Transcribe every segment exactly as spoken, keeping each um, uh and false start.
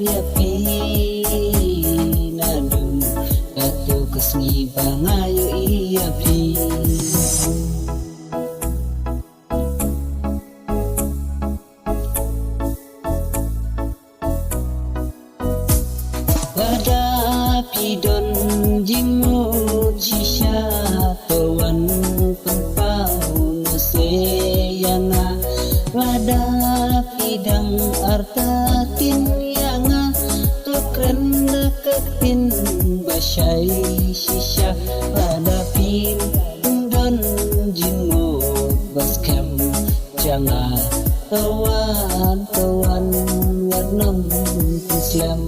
ïa phi naduh katto ka sngi ba nga ïohi ïa phi. Lada phi don jingmut shisha to wan pynpaw noh seh ïa nga. Lada phi dang artatien ïa nga to kren da ka ktien ba shai shisha. Lada phi don jingmut ba skhem jong nga to wan, to wan wat nym pynslem.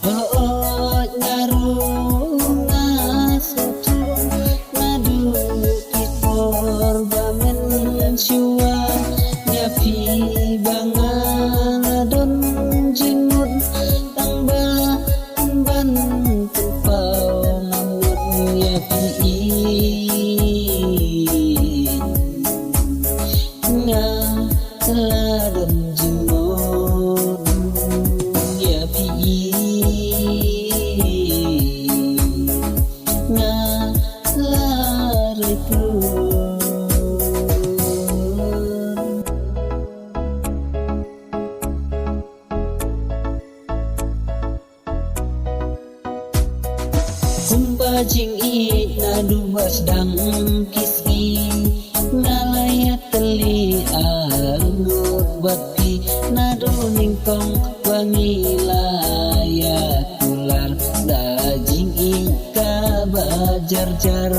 Hooid nga ruh nga sngewthuh naduh ki por ba mynshuwa ïa phi ba nga la don jingmut tang ba ban pynpaw nga mut ïa phi. Nga la don jingmut ïa phi. Nga la rai pun. Kumba jingïeit naduh ba sdang ki sngi, nga la ïatylli angnud bad phi naduh nyngkong ba ngi la ïakular da jingïeit kaba jar jar.